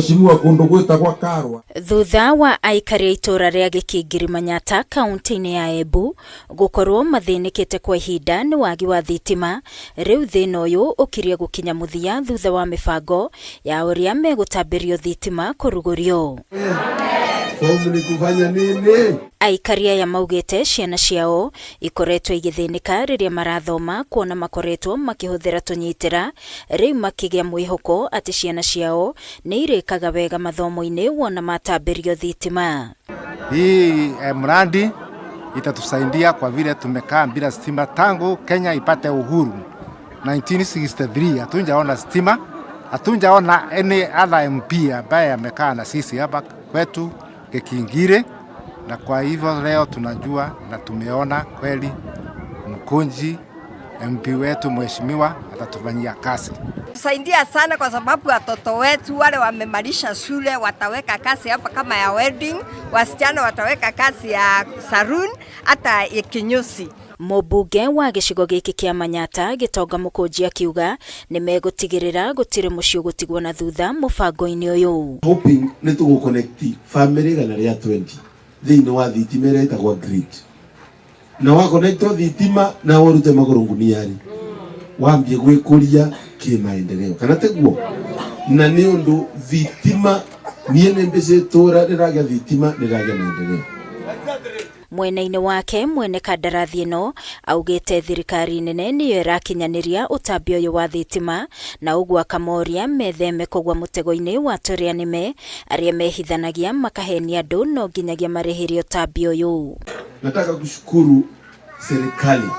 Mheshimiwa kundu gwitagwa Karwa. Thutha wa aikari a itũũra rĩa Gĩkĩngiri Manyata kaunti-inĩ ya Embu gũkorwo mathĩnĩkĩte kwa ihinda nĩ wagi wa thitima, rĩu thĩna ũyũ ũkirie gũkinya mũthia thutha wa mĩbango ya ũrĩa megũtambĩrio thitima kũrugũrio. Fomu ni kufanya nini? Aikari aya maugĩte ciana ciao ikoretwo igĩthĩnĩka rĩrĩa marathoma kuona makoretwo makĩhũthĩra tũnyitĩra, rĩu makĩgĩa mwĩhoko atĩ ciana ciao nĩ irĩkaga wega mathomo-inĩ wona matambĩrio thitima. Hii mradi itatusaidia kwa vile tumekaa bila stima tangu Kenya ipate uhuru 1963. Hatujaona stima, hatujaona any other MP ambaye amekaa na sisi hapa kwetu Gĩkingire, na kwa hivyo leo tunajua na tumeona kweli Mkunji MP wetu mheshimiwa atatufanyia kazi. Saidia sana kwa sababu watoto wetu wale wamemalisha shule wataweka kazi hapa kama ya wedding, wasichana wataweka kazi ya saloon hata ya kinyozi. Mũmbunge wa gĩcigo gĩkĩ kĩa Manyata Gĩtonga Mũkũnji akiuga nĩ megũtigĩrĩra gũtirĩ mũciĩ ũgũtigwo na thutha mũbango-inĩ ũyũ. Hoping nĩ tũgũconnect family 120 thĩinĩ wa thitima ĩrĩa ĩtagwo grid, na wa connectwo thitima na ũrute magũrũ ngunia-rĩ, wambie gwĩkũria kĩmaendeleo kana tiguo? Na nĩ ũndũ thitima niĩ nĩ mbĩcĩtũra rĩragĩa thitima rĩragĩa maendeleo. Mwena-inĩ wake mwene kandarathi ĩno augĩte thirikari nene nĩyo ĩrakinyanĩria ũtambia ũyũ wa thitima, na ũguo akamoria metheme kũgwa mũtego-inĩ wa tũrĩa nĩme arĩa mehithanagia makahenia andũ no nginyagia marĩhĩre ũtambia ũyũ. Nataka kushukuru serikali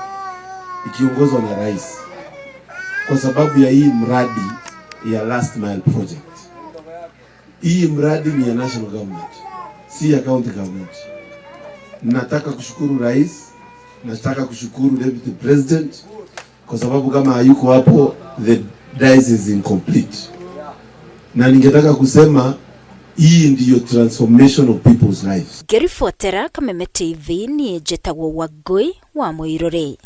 ikiongozwa na rais kwa sababu ya hii mradi ya last mile project. Hii mradi ni ya national government, si ya county government. Nataka kushukuru rais, nataka kushukuru deputy president kwa sababu kama hayuko hapo the dice is incomplete. Na ningetaka kusema hii ndiyo transformation of people's lives. Ngĩribotera Kameme TV, niĩ njĩtagwo Wangũi wa Mũirũrĩ.